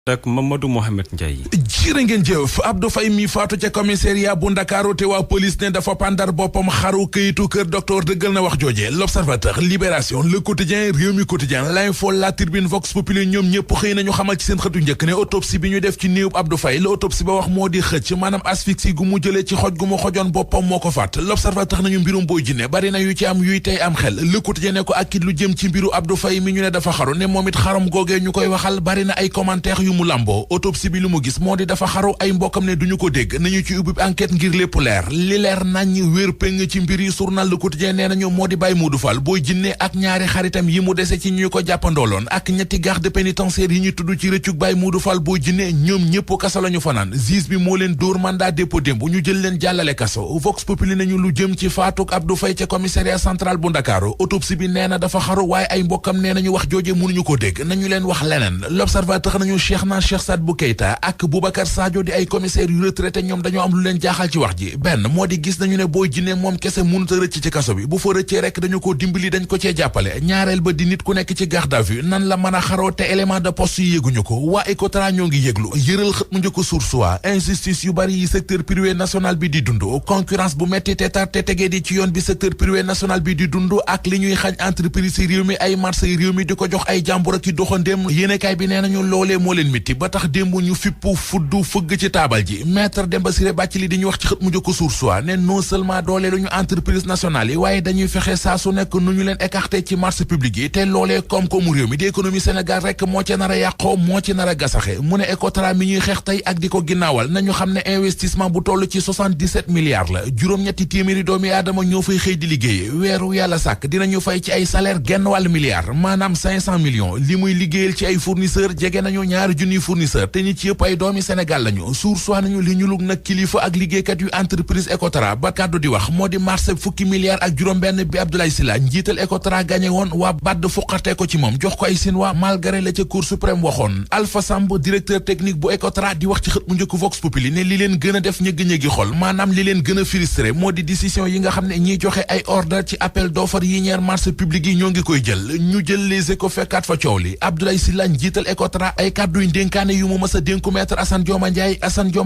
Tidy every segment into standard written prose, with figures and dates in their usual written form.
ak Mamadou Mohamed Ndiaye. jërë ngeen jëf Abdou Faye mi faatu ca commissariat bu Ndakaaru te waa police ne dafa pandar boppam xaru këyitu kër docteur dëggal na wax jooje L'Observateur, Libération, Le Quotidien, Rewmi Quotidien, L'Info, La Tribune, Vox Populi ñoom ñëpp xëy nañu xamal ci seen xëtu njëkk ne autopsie bi ñu def ci néewub Abdou Faye la autopsie ba wax moo di xëcc maanaam asphyxie gu mu jëlee ci xoj gu mu xojoon boppam moo ko faat L'Observateur nañu mbirum Boy Djiné bari na yu ci am yuy tey am xel Le Quotidien ne ko ak lu jëm ci mbiru Abdou Faye mi ñu ne dafa xaru ne moom it xaram googee ñu koy waxal bari na ay commentaire yu mu lamboo autopsie bi lu mu gis moo di dafa xaru ay mbokkam ne duñu ko dégg nañu ci ubbi enquête ngir lépp leer li leer nañ wér péng ci mbir yi journal Le Quotidien nee nañu moo di Baye Modou Fall Boy Djiné ak ñaari xaritam yi mu dese ci ñu ko jàppandooloon ak ñetti garde pénitentiaire yi ñu tudd ci rëccug Baye Modou Fall Boy Djiné ñoom ñëpp kaso lañu fanaan juge bi moo leen dóor mandat dépôt démb ñu jël leen jàllale kaso Vox Populi nañu lu jëm ci faatuk Abdou Faye ca commissariat central bu Ndakaaru autopsie bi nee na dafa xaru waaye ay mbokkam nee nañu wax jooje mënuñu ko dégg nañu leen wax leneen L'Observateur nañu Cheikh Sadibou Keita ak Boubacar Sadio di ay commissaires yu retraité ñoom dañoo am lu leen jaaxal ci wax ji benn moo di gis nañu ne Boy Djiné moom kese mënut a rëcc ci kaso bi bu fa rëccee rek dañu ko dimbali dañ ko cee jàppale ñaareel ba di nit ku nekk ci garde à vue nan la mën a xaroo te élément de poste yi yéguñu ko waa Ecotra ñoo ngi yëglu yëral xët mu njëkk Source A injustice yu bari yi secteur privé national bi di dund concurrence bu metti te tar te tegee di ci yoon bi secteur privé national bi di dund ak li ñuy xañ entreprise yi réew mi ay marché yi réew mi di ko jox ay jàmbur ak i doxandéem yéenekaay bi nee nañu loolee moo leen mitti ba tax démb ñu fippu fuddu fëgg ci taabal ji maître Demba Ciré Bathily di ñu wax ci xët mu njëkk Source A ne non seulement doole lu ñu entreprise nationale yi waaye dañuy fexe saa su nekk nu ñu leen écarté ci marché public yi te loolee koom-koomu réew mi di économie Sénégal rek moo ci nar a yàqoo moo ci nar a gasaxe mu ne Ecotra mi ñuy xeex tey ak di ko ginnaawal nañu xam ne investissement bu toll ci 77 milliards la juróom-ñetti téeméeri doomi aadama ñoo fay xëy di liggéey weeru yàlla sàkk dinañu fay ci ay salaire genn wàll milliard maanaam 500 millions li muy liggéeyal ci ay fournisseur jege nañu ñaari junniy fournisseur te ñi ci yëpp ay doomi Sénégal lañu Source A nañu li ñu lug nag kilifa ak liggéeykat yu entreprise Ecotra ba kàddu di wax moo di marché fukki milliards ak juróom-benn bi Abdoulaye Sylla njiital Ecotra gagné woon waa BAD fuqartee ko ci moom jox ko ay Sinwaa malgré la ca Cour suprême waxoon Alpha Samb directeur technique bu Ecotra di wax ci xët mu njëkk Vox Populi ne li leen gën a def ñëgg-ñëggi xol maanaam li leen gën a frustré moo di décision yi nga xam ne ñiy joxe ay ordre ci appel d'offre yi ñeer marché public yi ñoo ngi koy jël ñu jël Les Échos fekkaat fa coow li Abdoulaye Sylla njiital Ecotra ay kàdduy ndénkaane yu mu mës a dénku maître Assane Dioma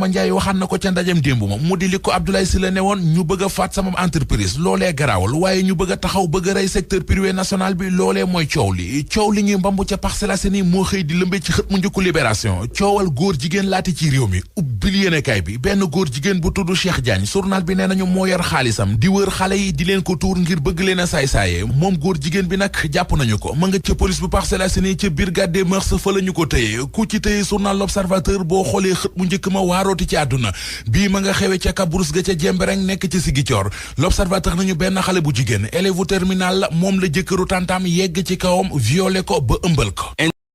Ndiaye waxaan na ko ca ndajem démb ma mu di li ko Abdoulaye Sylla ne woon ñu bëgg a faat sama entreprise loolee garaawul waaye ñu bëgg a taxaw bëgg a rey secteur privé national bi loolee mooy coow li ñuy mbambu ca Parcelles Assainies moo xëy di lëmbe ci xët mu njëkku Libération coowal góor jigéen laati ci réew mi ubbil yéenekaay bi benn góor jigéen bu tudd Cheikh Diagne journal bi nee nañu moo yor xaalisam di wër xale yi di leen ko tuur ngir bëgg leen a saay-saaye moom góor jigéen bi nag jàpp nañu ko ma nga ca police bu Parcelles Assainies ca brigade des mœurs fa la ñu ko tëye ku ci tëye journal L'Observateur boo xoolee xët mu njëkk ma waarooti ci àdduna bii ma nga xewe ca Kabrousse ga ca Jembereng nekk ci Ziguinchor L'Observateur nañu benn xale bu jigéen élève terminal la moom la jëkkëru tantam yegg ci kawam violé ko ba ëmbal ko